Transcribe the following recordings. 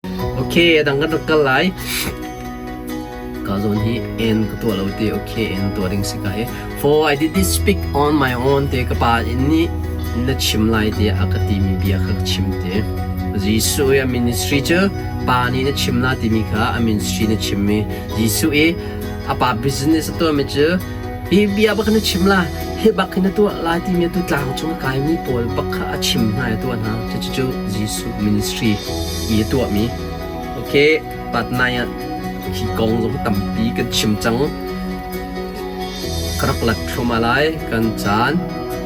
Okay, dang kan rak kal lai. Ka zawn hi en ka tuah lo te okay en tuah ding si ka hi. For I did this speak on my own te ka pa in nih na chim lai te a ka ti mi bia kha ka chim te. Jesuh i a ministry cu pa nih na chim la timi kha a ministry na chim mi Jesuh i a pa business a tuah mi cu hi bia bak na chim la hi bak hi na tuah lai timi tu tlang cung a kaimi pawl bak kha a chim hna i a tuah hna cucu Jesuh ministry i a tuahmi okay patnai ah hi kong zong tampi kan chim cang ka rak lat thluahmah lai kan caan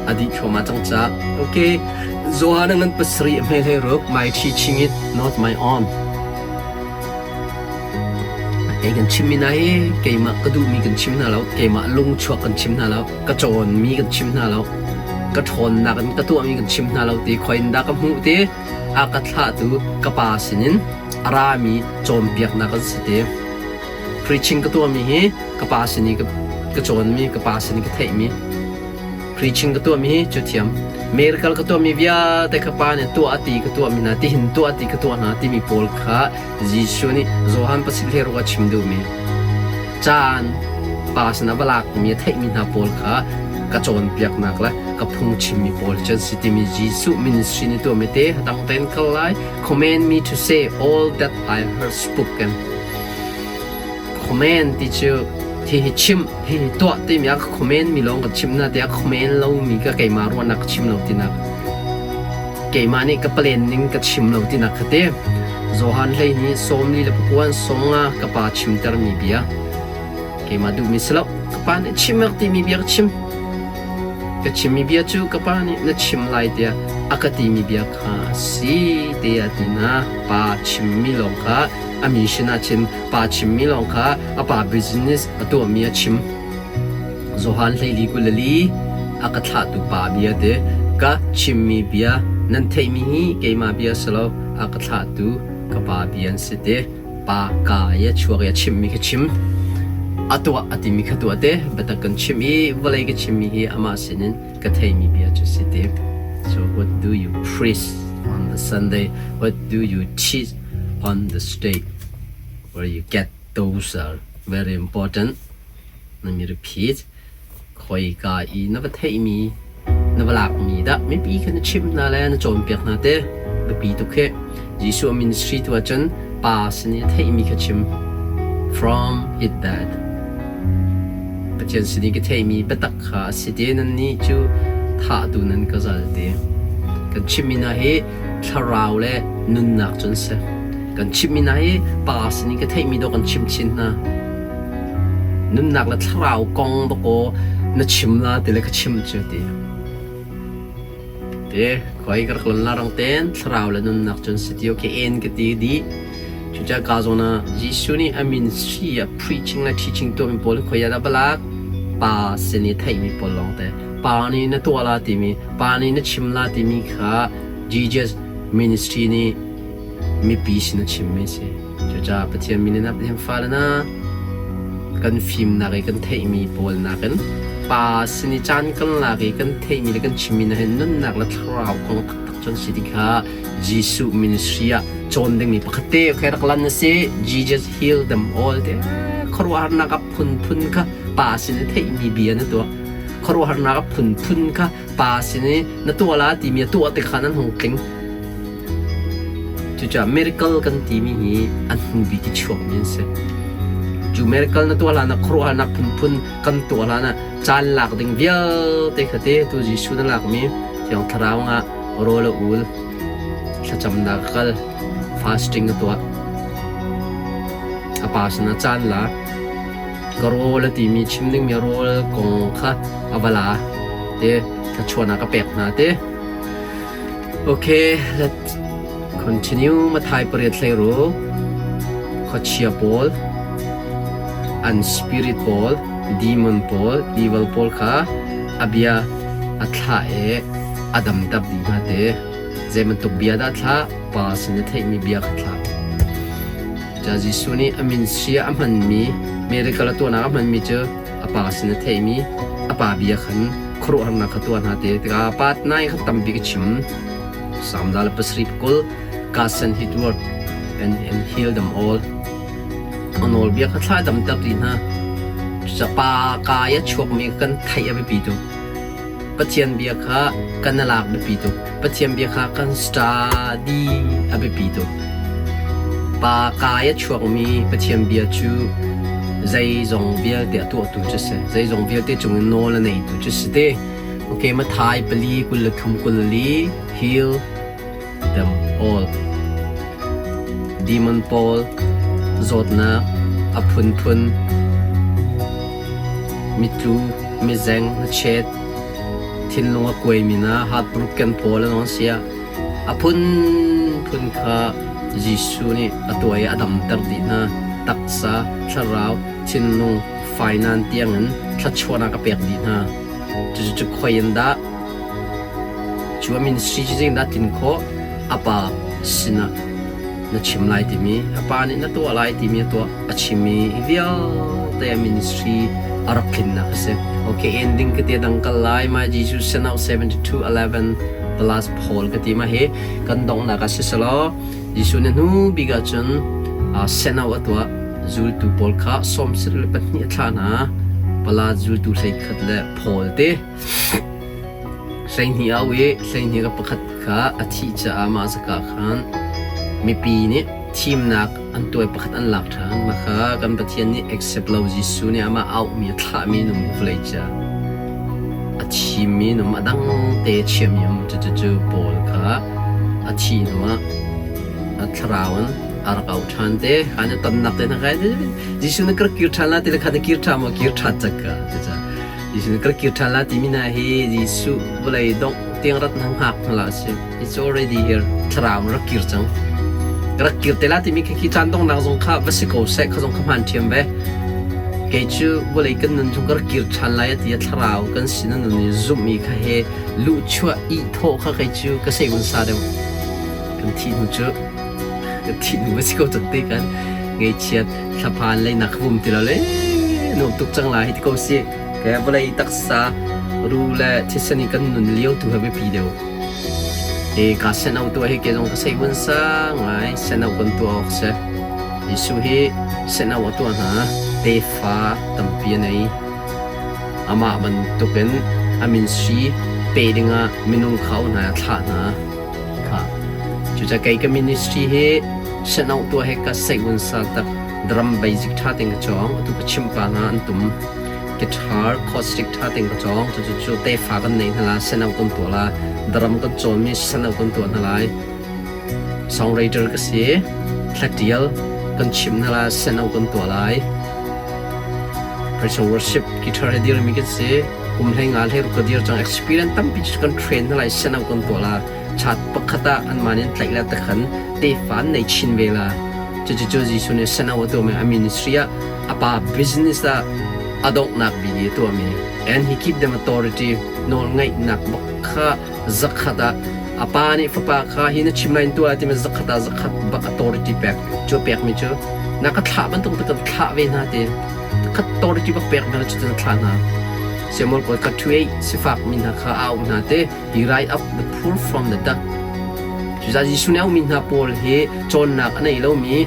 a dih thluahmah cang ca okay Johan ngan pasarih hme hlei ruk my teaching it not my own Kei kan chimmi hna hi keimah ka duhmi kan chim hna lo, keimah lungchuak kan chim hna lo, ka cawnmi kan chim hna lo, ka ṭhawnnak in ka tuahmi kan chim hna lo ti khoi in dah ka hmuh ti a ka thlahtu ka pa sinin a rami cawnpiaknak an si ti. Preaching ka tuahmi hi ka pa sin i ka cawnmi, ka pa sin i ka theihmi. Preaching ka tuahmi hi cu thiam. Miracle ka tuahmi vialte kha pa nih tuah a ti ka tuahmi hna, tihin tuah a ti ka tuah hna timi pawl kha Jesuh nih Johan pasik hleiruk a chim duhmi. Caan pa sinah va lakmi a theihmi hna pawl kha ka cawnpiaknak le ka phungchimmi pawl cu an si timi Jesuh ministry nih tuahmi te dang tein kal lai. Command me to say all that I heard spoken. Comment ti cu hihi chim hihi tuah timi a ka comment mi lawng ka chim na tiah comment lomi ka keimah ruahnak ka chim lo tinak keimah nih ka plan ning ka chim lo tinak kha te Johan hlei nih sawmli le pakuan songa ka pa chimtermi bia keimah duhmi si lo ka pa nih chim timi bia ka chim ka chimmi bia cu ka pa nih na chim lai tiah a ka timi bia kha a si tiah tina pa chimmi lawng kha a mission ah chim pa chimmi lawng kha a pa business a tuahmi a chim. Johan hleili kulali a ka thlahtu pa bia te ka chimmi bia nan theihmi hi keimah bia si lo a ka thlahtu ka pa bia an si te pa ka i a chuak i a chimmi ka chim a tuah a timi kha tuah te biatak kan chim i vawlei ka chimmi hi amah sinin ka theimi bia cu si te so what do you preach on the Sunday what do you teach on the state where you get those are very important. Let me repeat. Khoika i na va theihmi, na va lakmi dah mipi kha na chimh hna le na cawnpiak hna te biapi tuk hi. Jesuh ministry tu ahcun pa sin i a theihmi kha chim. From his dad. Pathian sin i ka theihmi biatak kha a si te nannih cu thahtu nan ka zal te. Kan chimmi hna hi thlarau le nunnak cu an si. Kan chimhmi hna hi pa sin i ka theihmi dawh kan chim chin hna. Nunnak le thlarau kong dawkaw na chim la ti le ka chim cu ti. Te khoi ka rak lon la rang ten thlarau le nunnak cu an si ti okay en ka ti dih. Cucaah ka zawn ah Jesuh nih a min si ah preaching le teaching tuahmi pawl hi khoi ah dah va lak? Pa sin i theihmi pawl lawng te. Pa nih na tuah la timi, pa nih na chim la timi kha Jesus ministry nih mipi sin a chimmi a si. Cucaah Pathian min in Pathian fale na kan fimnak i kan theihmi pawl nakin pa sin i caan kan lak i kan theihmi le kan chimmi na hin nunnak le thlarau kong taktak cu an si ti kha Jesuh ministry ah cawn dingmi pakhat te okay rak lan na si Jesus heal them all te khuaruahharnak a phunphun kha pa sin i theihmi bia na tuah khuaruahharnak a phunphun kha pa sin i na tuah la timi a tuah te kha nan hung tling cucaah miracle kan timi hi an hnu bik i chuakmi an si cu miracle na tuah hlan ah khuaruahharnak phunphun kan tuah hlan ah caan lak ding vialte kha te tu Jesuh na lakmi Thiang Thlarau ah rawl a ul thlacamnak a kal fasting a tuah a pa sinah caan la ka rawl a timi chim dingmi rawl kong kha a va la te thluachuahnak a pek hna te okay let's continue Mathai pariat hlei ru khuachia pawl an spirit pawl demon pawl evil pawl kha a bia a thlah i a damter dih hna te zei bantuk bia dah thlah pa sin a theihmi bia kha thlah Ca Jesuh nih a min sia a hmanmi miracle a tuahnak a hmanmi cu a pa sin a theihmi a pa bia khan khuaruahharnak kha tuah hna te tikah pa nai kha tampi ka chim Salm za le pasarih kul God sent his word. and heal them all. A nawlbia kha thla damter dih hna. Cucaah pa kaa i a chuakmi kan theih a biapi tuk. Pathian bia kha kan i lak biapi tuk. Pathian bia kha kan study a biapi tuk. Pa kaa i a chuakmi Pathian bia cu zeizong vialte a tuahtu cu si. Zeizong vialte cungin nawl a neitu cu si te. Okay, Mathai 4, 23, 24, heal them all. Demon pawl, zawtnak a phunphun, mitlu, mizeng, hnachet, thinlung a kuaimi hna, heartbroken pawl an on siah a phunphun kha Jesuh nih a tuah i a damter dih hna. Taksa, thlarau, thinlung, fainan tiangin thluachuahnak a pek dih hna. Cucu khoi in dah Cu a ministry cu zeitindah tlin khawh? A pa sinah na chim lai timi, a pa nih na tuah lai timi a tuah a chim i vialte a ministry a rak tlinnak a si. Okay, ending ka ti dang kal lai ma Jesus sent out 72:11 the last Paul ka ti ma hi kan donghnak ah si selaw Jesuh nih hnu bik ah cun sent out a tuah zultu pawl kha 72 a thlah hna pala zultu 11 le Paul te 12 au i 12 ka pakhat kha a thih caah mah zaka khan mipi nih thimnak an tuai pakhat an lak ṭhan. Mah kha kan Pathian nih accept lo Jesuh nih amah auhmi a thlahmi nung vawlei ca a thimmi nung a dang te chiami um cucu Paul kha a thih hnuah a thlarau in a rak auh ṭhan te khan a tonnak te hna kha Jesuh nih ka rak kir ṭhan la ti le kha na kir ṭhan maw kir ṭhan cak ka cucaah Jesuh nih ka rak kir ṭhan la timi hna hi Jesuh vawlei dongh tiang rat na hngak hna la si. It's already here. Thlarau rak kir cang. Ka rak kir te la timi khi khi caan donghnak zong kha va si ko seh kha zong kha hmaan ṭhiam ve. Kei cu vawlei kan nun chung ka rak kir ṭhan lai a ti a thlarau kan sin a nun i zumhmi kha he luhchuah i thawh kha kei cu ka sei sa deuh. Kan thih hnu cu kan thih hnu va si ko cang te kan ngeichiat thlaphan leinak kha vum ti lo le nuam tuk cang lai hi ti ko si ke vawlei taksa ru le thisen in kan nun lio tu ha biapi deuh e ka sen au tu hi ke zong ka sei vun sa ngai sen au kan tu awk se Jesuh hi sen au atu hna tefa tampi a nei amah bantukin a min si pe dingah minung khau hna thlah hna Kha. Cucaah kei ka ministry hi senauh tuah he ka seihun sa tak drum basic ṭha tein ka cawng. Atu ka chimh pa hna an tum. Guitar, acoustic ṭha tein ka cawng. Cucu cu tefa kan nei hna la, senauh kan tuah la. Drum kan cawnmi senauh kan tuah hna lai. Songwriter ka si. Thlatial kan chimh hna la, senauh kan tuah lai. Praise and worship guitar he dirmi kan si. Kum hlei nga hlei ruk ka dir cang. Experience tampi cu kan train hna lai, senauh kan tuah la. Chat pakhat ah anmah nih an tlaih la takhan tefa an nei chin ve la. Cucu Jesuh nih senauh a tuahmi a ministry ah a pa business ah a donghnak bik i a tuahmi. And he keep them authority nawl ngeihnak bak kha zakhat ah a pa nih fapa kha hi na chim lai in tuah timi zakhat ah zakhat bak authority pek cu pekmi cu na ka thlah bantuk te kan thlah ve hna ti khat authority bak pek hna cu na thlah hna Samuel kawl ka thu ei sifak mi hna kha a auh hna te he rise up the poor from the dust cucaah Jesuh nih a auhmi hna pawl hi cawnnak a nei lomi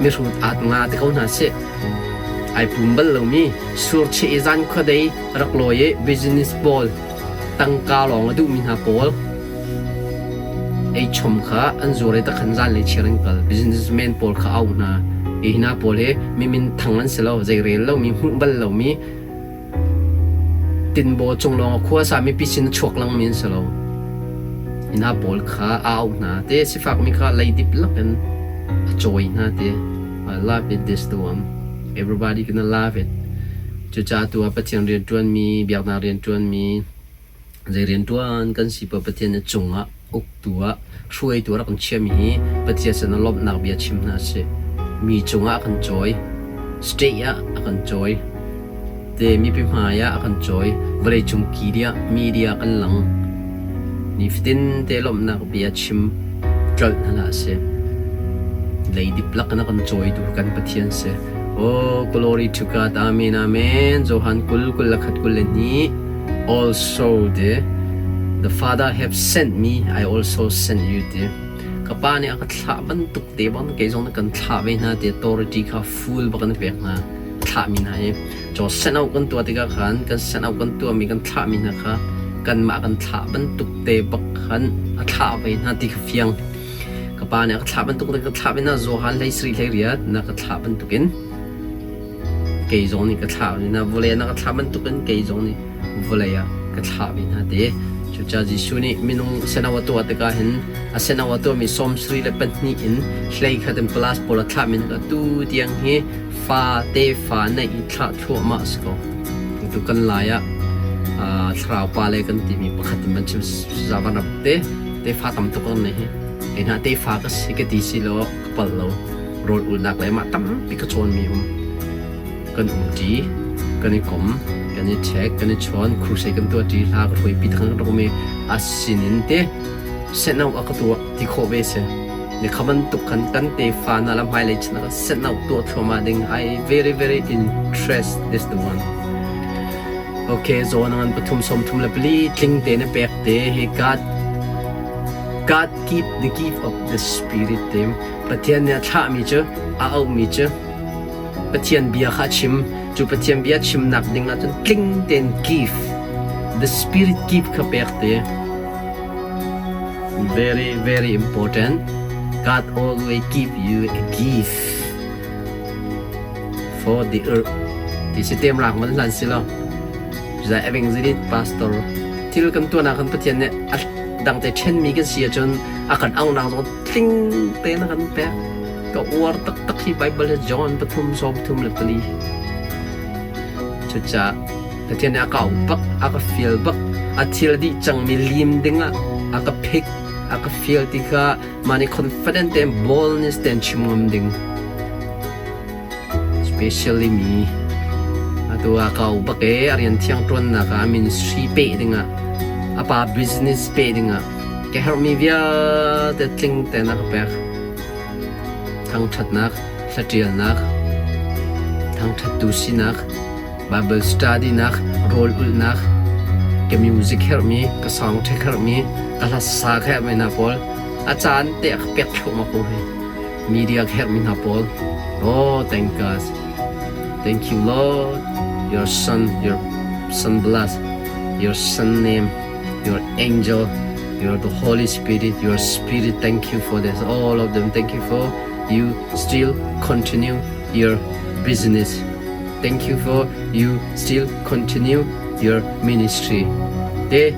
mihrut at nga te ko hna sih ai pum bal lomi surcheh i zan khuadei rak lawi i business pawl tangka lawng a duhmi hna pawl eichom kha an zuar i takhan zanlei chiar an kal. Businessman pawl kha auh hna. Hi hna pawl hi mi minthang an si lo, zeirel lomi, hmuh bal lomi, tinbaw cung lawng a khua sa mipi sin a chuak langmi an si lo. Hi hna pawl kha a auh hna. Te sifakmi kha leidip lakin a cawi hna te. I love it this the one. Everybody gonna love it. Cucaah tu ah Pathian rianṭuanmi, biaknak rianṭuanmi, zei rianṭuan kan si poah Pathian nih cungah uktu ah hruaitu a rak kan chiahmi hi Pathian sin ah lawmhnak bia chim hna sih. Mi cungah a kan cawi, state ah a kan cawi, te mipi hmai ah a kan cawi, vawleicung media, media kan lang. Nifatin te lawmhnak bia chim tlolh hna hlah sih. Leidip lak in a kan cawitu kan Pathian si. Oh, glory to God. Amen, amen. Johan 20 kul le khat kul le hnih. Also the Father have sent me, I also sent you te. Ka Pa nih a ka thlah bantuk te bang kei zong na kan thlah ve hna ti authority kha full bak in a pek hna. A thlahmi hna hi. Caw send out kan tuah tikah khan kan send out kan tuahmi kan thlahmi hna kha kanmah kan thlah bantuk te bak khan a thlah ve hna ti kha fiang. Ka pa nih a ka thlah bantuk te ka thlah ve hna Johan hlei sarih hlei riat na ka thlah bantukin kei zong nih ka thlah ve hna vawlei na ka thlah bantukin kei zong nih vawlei ah ka thlah ve hna ti. Cucaah Jesuh nih minung seno a tuah tikah hin a seno a tuahmi 72 in hlei khat in plus pawl a thlahmi hna tu tiang hi fa tefa neih i thlah thluahmah a si ko. Tu kan lai ah thlarau pa le kan timi pakhat in van chim zavan ram te tefa tam tuk kan nei hi. Kei hna tefa ka si ka ti si law ka pal lo. Rawl ulnak le mah tampi ka cawnmi um. Kan um ṭi, kan i kom, kan i check, kan i chawn, crusade kan tuah ṭi, hla ka hruaipi thang kan rak um i a sinin te seno a ka tuah ti khawh ve si. Ni kha bantuk khan kan tefa hna le hmailei chan ah seno tuah thluahmah ding I very very interest this the one. Okay, zawn ngan pathum som thum le pali tling te na pek te hi God God keep the gift of the spirit te Pathian nih a thlahmi cu a auhmi cu Pathian bia kha a chim. Cu Pathian bia chimnak ding ahcun tling tein give the spirit give kha pek te. Very very important. God always give you a gift for the earth. Ti si tem rak man hlan si lo. Zai evangelist pastor thil kan tuahnak kan Pathian nih a dangte ṭhenmi kan si ahcun a kan auhnak zong tling tein a kan pek. Ka uar taktak hi Baibal hi John 3:34. Cucaah Pathian nih a ka auh bak, a ka fial bak, a thil dih cangmi lim dingah a ka phik, a ka fial ti kha mah nih confident tein boldness tein chim ngam ding. Especially mi atu ah ka auh bak e a rian thiang ṭuannak ah ministry peh dingah a pa business peh dingah ka herhmi vialte tling tein a ka pek. Thangṭhatnak, hlaṭialnak, thangṭhattu sinak, Baibal study-nak, rawl ulhnak, ka music herhmi, ka soundtrack herhmi, ka hlasa ka herhmi hna pawl a caan te a ka pek thluahmah ko hi. Media ka herhmi hna pawl. Oh, thank God. Thank you, Lord. Your son, your son bless, your son name. your angel, your the Holy Spirit, your spirit. Thank you for this, all of them. Thank you for you still continue your business. Thank you for you still continue your ministry. Okay,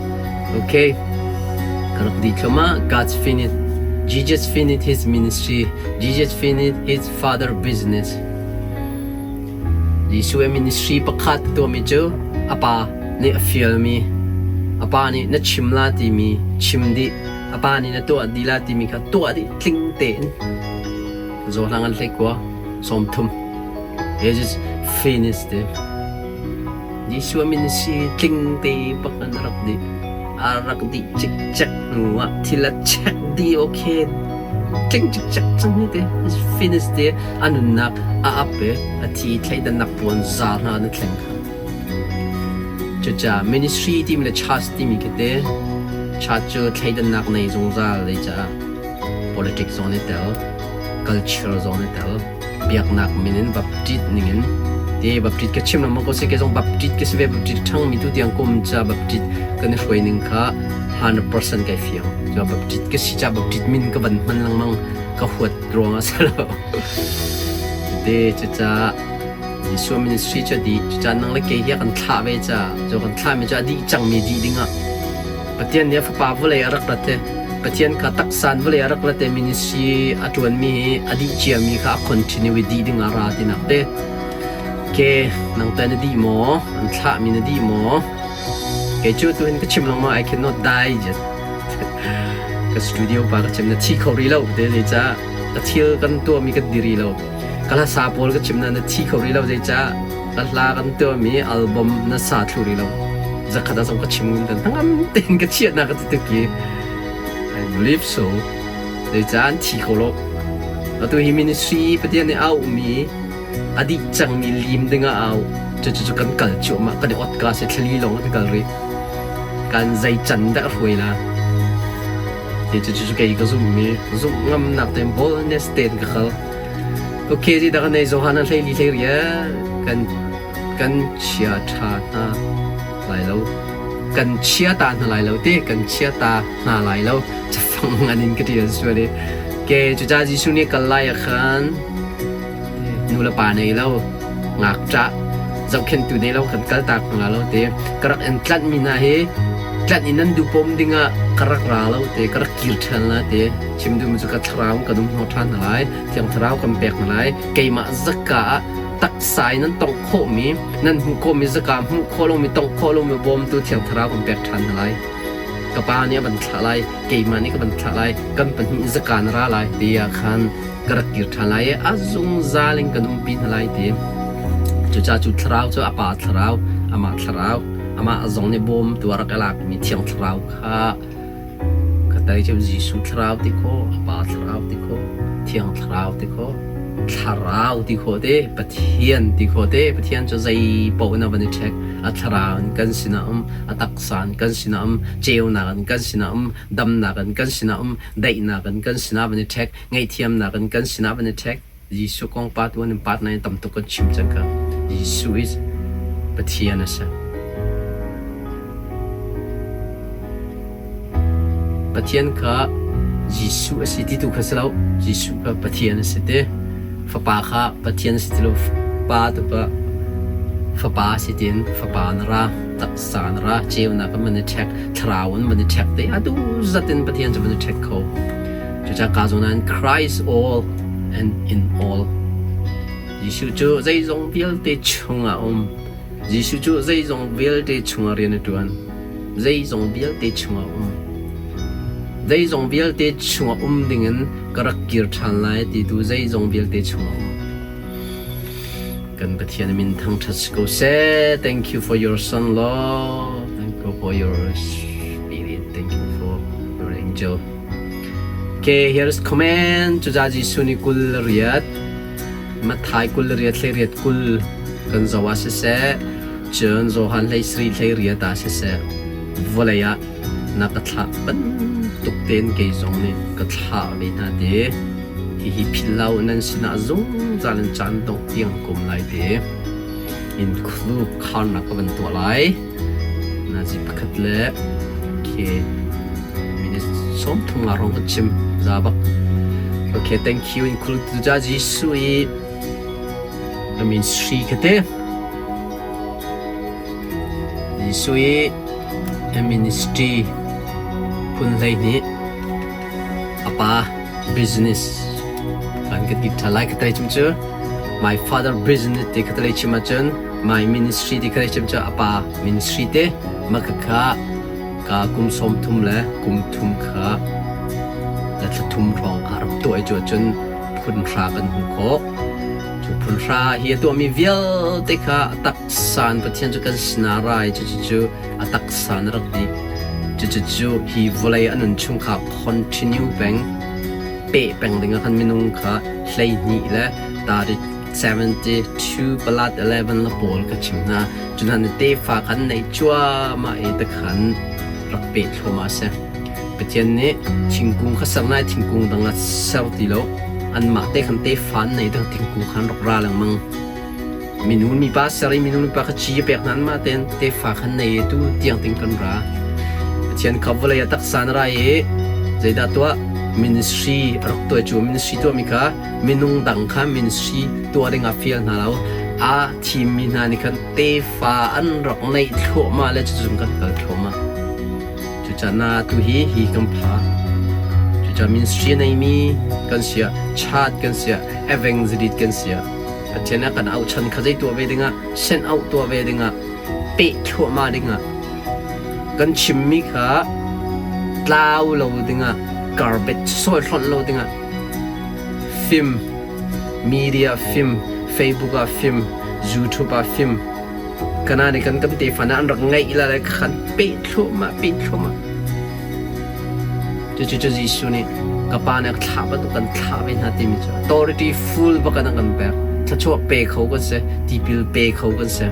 okay. God's finished. Jesus finished his ministry. Jesus finished his father business. Jesuh ministry pakhat tuahmi cu a pa nih a fialmi, a pa nih na chim la timi chim dih, a pa nih na tuah dih la timi kha tuah dih tling tein. Zawhlang an hlei kua 30. Jesus finish te. Jesuh ministry tling te bak an rak dih. A rak dih cikcek hnu ah thil a check dih okay tling cikcek cang hi te finish te a nunnak a ap i a thi thleidannak puan zar hna na thleng kha. Cucaah ministry timi le church timi khi te church cu thleidannak nei zungzal dei caah politics zong an i tel, culture zong an i tel, biaknak min in baptist ningin te baptist ka chim lengmang ko si ke zong baptist ka si ve baptist ṭhangmi tu tiang kum ca baptist kan i hruai ning kha 100% kai fiang. Cu baptist ka si ca baptist min ka van hman lengmang ka huat ruang ah si lo. Te cucaah Jesuh ministry cu a dih. Cucaah nang le kei hi a kan thlah ve caah cu kan thlahmi cu a dih cangmi dih dingah Pathian nih a fapa vawlei a rak rat i Pathian kha taksa in vawlei a rak rat i ministry a ṭuanmi hi a dih ciami kha a continue i dih dingah a ra tinak te. Ke nang teh na dih maw? An thlahmi na dih maw? Kei cu tuhin ka chim lengmang I cannot die yet. Ka studio pa ka chim na thi kho rih lo te zeicah ka thil kan tuahmi kan diri lo. Ka hlasa pawl ka chim na na thi kho rih lo zeicah ka hla kan tuahmi album na sa thlu rih lo. Zakhat ah zong ka chim ngun tan hnangam tein ka chiahnak ka ti tuk i I believe so. Zeicah an thi kho lo. Atu hi ministry Pathian nih a auhmi a dih cangmi lim ding ah au cucu cu kan kal cuahmah kan i ot ka si thlali lawng kan kal rih kan zei can dah hruai la. Hi cucu kei ka zumhmi zumh ngamnak tein boldness tein ka kal. Okay, ti dah nei Johan an hlei li hlei ria kan kan chia tha hna lai lo. Kan chia ta hna lai lo ti kan chia ta hna lai lo. Cafang ngan in ka tial sual i. Ke cuca Jesuh nih kal lai ah khan nu le pa nei lo ngakṭah zohkhenhtu nei lo kan kaltak hna lo te ka rak in tlanh mi hna hi tlanh in nan duhpom dingah ka rak ra lo te ka rak kir ṭhan la te chim duhmi cu ka thlarau kan um hnawh ṭhan hna lai thiang thlarau kan pek hna lai keimah zaka ah taksa in nan tongh khawhmi nan hmuh khawhmi zaka hmuh khawh lomi tongh khawh lomi bawmtu thiang thlarau kan pek ṭhan hna lai ka pa nih a van thlah lai keimah nih ka van thlah lai kan pahnih zaka na ra lai tiah khan ka rak kir ṭhan lai i a zungzal in kan umpi hna lai ti. Cucaah cu thlarau cu a pa thlarau, amah thlarau, amah zong nih bawmtu a rak i lakmi Thiang Thlarau kha ka tai cu Jesuh thlarau ti khawh, a pa thlarau ti khawh, Thiang Thlarau ti khawh, thlarau ti khawh te, Pathian ti khawh te, Pathian cu zei paoh in a van i ṭhek, a thlarau in kan sinah um, a taksa in kan sinah um, ceunak in kan sinah um, damnak in kan sinah um, daihnak in kan sinah van i ṭhek, ngaihthiamnak in kan sinah van i ṭhek. Jesuh kong pa tu an pat nain tam tuk kan chim cang ka. Jesuh is Pathian a si. Pathian kha Jesuh a si ti tu kha si lo. Jesuh kha Pathian a si ti. Fapa kha Pathian a si ti lo. Pa tu kha Fapa a si tiin Fapa na ra, taksa na ra, ceunak an van i ṭhek, thlarau an van i ṭhek te atu zat in Pathian cu van i ṭhek kho. Cucaah ka zawn ah Christ all and in all. Jesuh cu zeizong vialte chungah a um. Jesuh cu zeizong vialte chungah rian a ṭuan. Zeizong vialte chungah a um. Zeizong vialte chungah um dingin ka rak kir ṭhan lai ti tu zeizong vialte chungah um. Kan Pathian min thangṭhat si ko seh. Thank you for your son, Lord. Thank you for your spirit. Thank you for your angel. Okay, here's comment. Cuca Jesuh nih 28, Matthai 28 hlei riat 20 kan zoh ah siseh, cun Johan hlei sarih hlei riat ah siseh, vawlei ah na ka thlah bantuk tein kei zong nih ka thlah ve hna te. Hihi philh lo nan sinah zungzal in caan dongh tiang kum lai te. In khulu kharnak ka van tuah lai. Nazi pakhat le okay minute 30 nga rong kan chim za bak. Okay, thank you in khulu tu ja Jesuh i I mean sri khate. Jesuh i ministry phun hlei hnih a pa business kan ka ti ṭha lai ka tai chim cu my father business ti ka talei chim ahcun my ministry ti ka talei chim cu a pa ministry te mah khakha ka kum 30 le kum thum kha le thla thum hrawng kha rak tuah i cu ahcun phun hra kan hmuh khawh. Cu phun hra hi a tuahmi vialte kha a taksa in Pathian cu kan sinah a ra i cucu a taksa in a rak dih. Cucu hi vawlei a nun chung kha continue peng, peh peng dingah khan minung kha 12 le tari 72 palat 11 le pawl ka chim hna. Cu hna nih tefa khan nei cuahmah i tikhan rak peh thluahmah a si. Pathian nih thingkung kha ser nai thingkung dang ah ser ti lo. Anmah te khan tefa an nei dang thingkung khan rak ra lengmang. Minu mipa ser i minu mipa kha ci a pek hna anmah tein tefa khan nei i tu tiang ting kan ra. Pathian kha vawlei ah taksa na ra i zeidah tuah ministry a rak tuah cu ministry tuahmi kha minung dang kha ministry tuah ding ah fial hna lo. Aa thimmi hna nih khan tefa an rak neih thluahmah le cucun kan kal thluahmah. Cucaah tu hi hi kan pha. Cucaah ministry a neimi kan siah, chat kan siah, evangelist kan siah, Pathian a kan auh chan kha zei tuah ve dingah, send out tuah ve dingah, peh thluahmah dingah, kan chimmi kha tlau lo dingah, garbage sawi hlonh lo dingah, film, media film, Facebook ah film, YouTube ah film, Kana nih kan kan tefa na an rak ngaih la le khan peh thluahmah peh thluahmah. Cucu cu Jesuh nih ka pa nih a thlah bantuk kan thlah ve hna timi cu authority full bak in a kan pek. Thluachuah pe kho kan si, tipil pe kho kan si.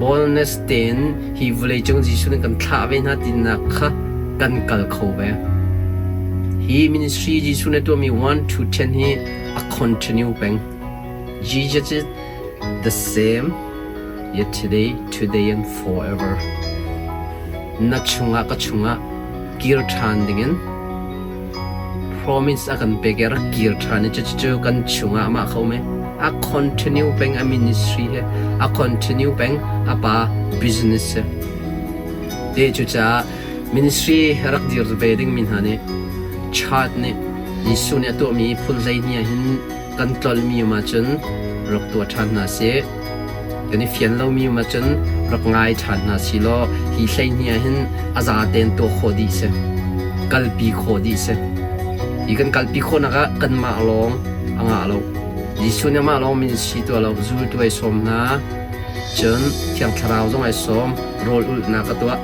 Boldness tein hi vawleicung Jesuh nih kan thlah ve hna tinak kha kan kal kho ve. Hi ministry Jesuh nih tuahmi 1 to 10 hi a continue peng. Jesus is the same yesterday, today and forever. Na chungah ka chungah kir ṭhan dingin promise a kan pek i rak kir ṭhan i cucu kan chungah amah kha um i a continue peng a ministry he a continue peng a pa business he. Te cucaah ministry rak dir ve dingmi hna nih chart nih Jesuh nih a tuahmi phun 12 ah hin kan tlolmi um ahcun rak tuah ṭhan hna sih. Kan i fian lomi um ahcun rak ngai ṭhan hna si law hi 12 ah hin a zaten tuah khawh dih si. Kalpi khawh dih si. Hi kan kalpi khawhnak ah kanmah lawng a ngah lo. Jesuh nih amah lawng ministry tuah lo, zultu ai sawm hna. Cun Thiang Thlarau zong ai sawm, rawl ulhnak a tuah,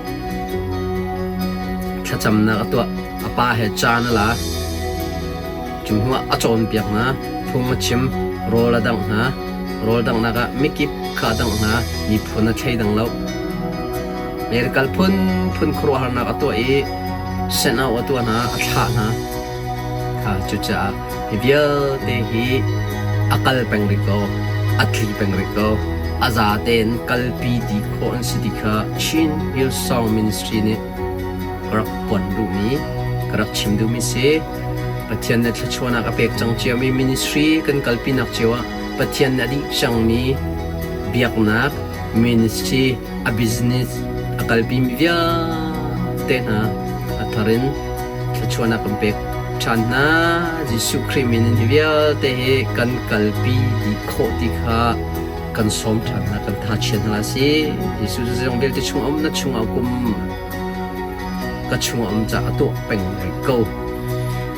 thlacamnak a tuah, a pa he caan a la. Cu hnuah a cawnpiak hna, phung a chim, rawl a dangh hna. Rawl danghnak ah mikip kha a dangh hna, miphun a thleidang lo. Miracle phunphun khuaruahharnak a tuah i senau a tuah hna, a thlah hna. Kha cucaah hi vialte hi a kal peng rih ko, a tli peng rih ko. A za tein kalpi dih khawh an si ti kha Chin Hillsong Ministry nih ka rak pon duhmi, ka rak chim duhmi si. Pathian nih thluachuahnak a pek cang ciami ministry kan kalpinak cio ah Pathian nih a dih cangmi biaknak ministry a business a kalpimi vialte hna a thar in thluachuahnak kan pek ṭhan hna. Jesuh Khrih min in hi vialte hi kan kalpi dih khawh ti kha kan sawm ṭhan hna, kan thachiat hna si. Jesuh cu zeizong vialte chung um na chungah kum ka chungah um caah a tuah peng rih ko.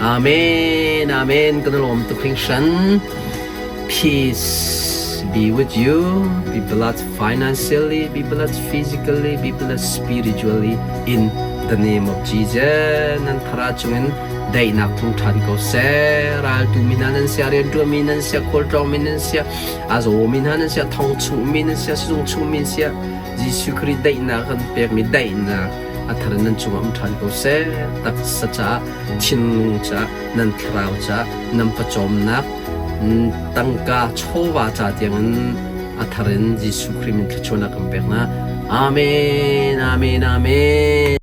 Amen, amen. Kan i lawm tuk hringhran. Peace be with you. Be blessed financially, be blessed physically, be blessed spiritually in the name of Jesus. Nan thara chungin daihnak thung ṭhan ko seh. Raltu mi hna nan sia, rianṭuan mi nan sia, khualtlawng mi nan sia, a zaw mi hna nan sia, thong chung mi nan sia, sizung chung mi sia, Jesuh Khrih daihnak kan pekmi daihnak a thar in nan cungah um ṭhan ko seh. Taksa caah, thinlung caah, nan thlarau caah, nan pawcawmnak, tangka chawva ca tiangin a thar in Jesuh Khrih min thluachuahnak kan pek hna. Amen, amen, amen.